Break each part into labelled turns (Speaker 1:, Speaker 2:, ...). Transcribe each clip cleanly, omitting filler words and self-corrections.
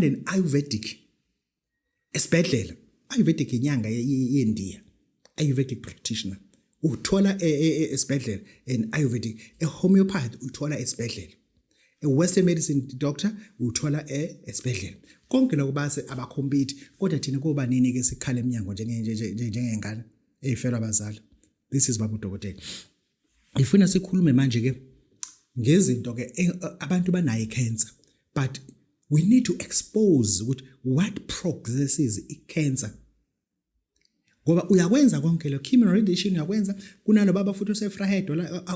Speaker 1: find an Ayurvedic esibhedlela. Ayurvedic inyanga yeNdiya, Ayurvedic practitioner uthola e, e, e, esibhedlela, an Ayurvedic, a homeopath uthola esibhedlela, a Western medicine doctor uthola esibhedlela. Konke lokho base abakhompiti, kodwa thina kuba nini ke sikhala eminyango njengengane eyifelwa abazali? This is baba udokotela. Ngifuna sikhulume manje ke ngezinto ke abantu banayo icancer, but we need to expose ukuthi what progresses icancer, ngoba uyakwenza konke lo chemo, radiation uyakwenza. Kunalo baba futhi usefrahead,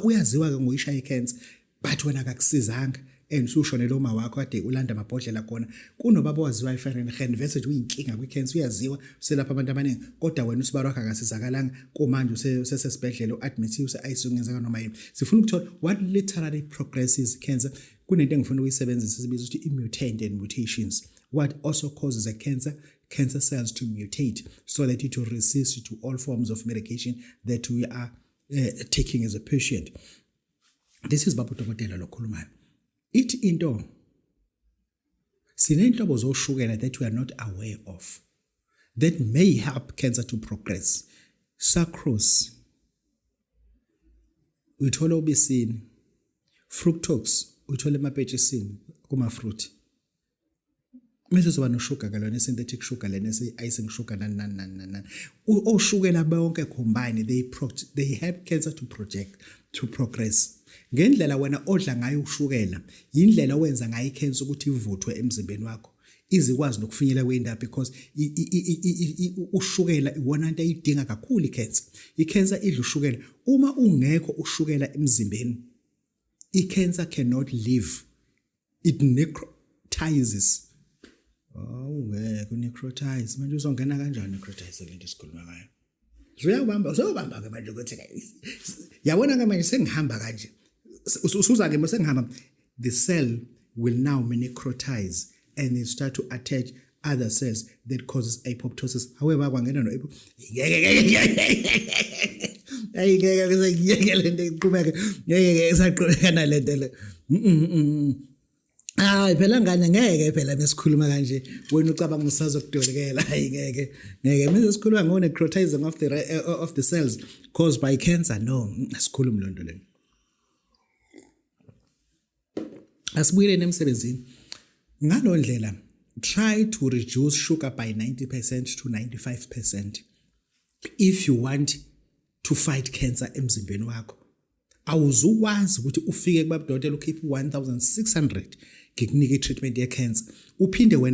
Speaker 1: uyaziwa ke ngoyishaya icancer, but wena akakusizanga and usushonele uma wakho kade ulanda amabhodlela khona. Kunobaba owaziwa eFahrenheit vese uyinkinga kwi-cancer, uyaziwa, uselapha abantu abaningi, kodwa wena usibalo wakho akasizakalanga. Kumanje usesesibhedlela, u-admithiwe, use-ICU, kungenzeka noma yini. Sifuna ukuthola what literally progresses cancer. Kunento engifuna ukuyisebenzisa esibiza ukuthi i-mutant and mutations, what also causes a cancer cells to mutate so that it will resist to all forms of medication that we are taking as a patient. This is baba udokotela lokhulumayo. Ithi into, sinenhlobo zoshukela that we are not aware of that may help cancer to progress. Sucrose uyithola ubisini, fructose uyithola emapetshisini, kuma fruit, mase soba noshuga ke lona, synthetic sugar lena, icing sugar, nani nani nani nani. Oshukela bonke combine, they help cancer to project to progress. Ngendlela wena odla ngayo ushukela, indlela owenza ngayo icancer ukuthi ivuthwe emzimbeni wakho, izikwazi nokufinyelela kwindawo, because ushukela iwona into ayidinga kakhulu icancer. Icancer idla ushukela. Uma ungekho ushukela emzimbeni, icancer cannot live, it necrotizes. Awungeke necrotize manje, uzongena kanjani necrotize lento esikhuluma ngayo? Uyawubamba, useyobamba ke manje ukuthi yabona ke manje sengihamba kanje, usuza ke sengihamba. The cell will now necrotize and it start to attach other cells that causes apoptosis. However, kwangena no ngeke, ayi ngeke bese ngiyeke lento iqhubeke, ngeke isaqhubeka nalento le. Hayi phela ngane, ngeke phela besikhuluma kanje, wena ucabanga usazokudolikela. Hayi ngeke, ngeke mina sikhuluma ngo necrotizing of the cells caused by cancer. No, asikhulumi lonto leyo. Asibuyeleni emsebenzini. Ngalo ndlela, try to reduce sugar by 90% to 95% if you want to fight cancer emzimbeni wakho. Awuzukwazi ukuthi ufike kubabudokotela ukhiphe 1600, ngikunika i-treatment ye-cancer, uphinde wena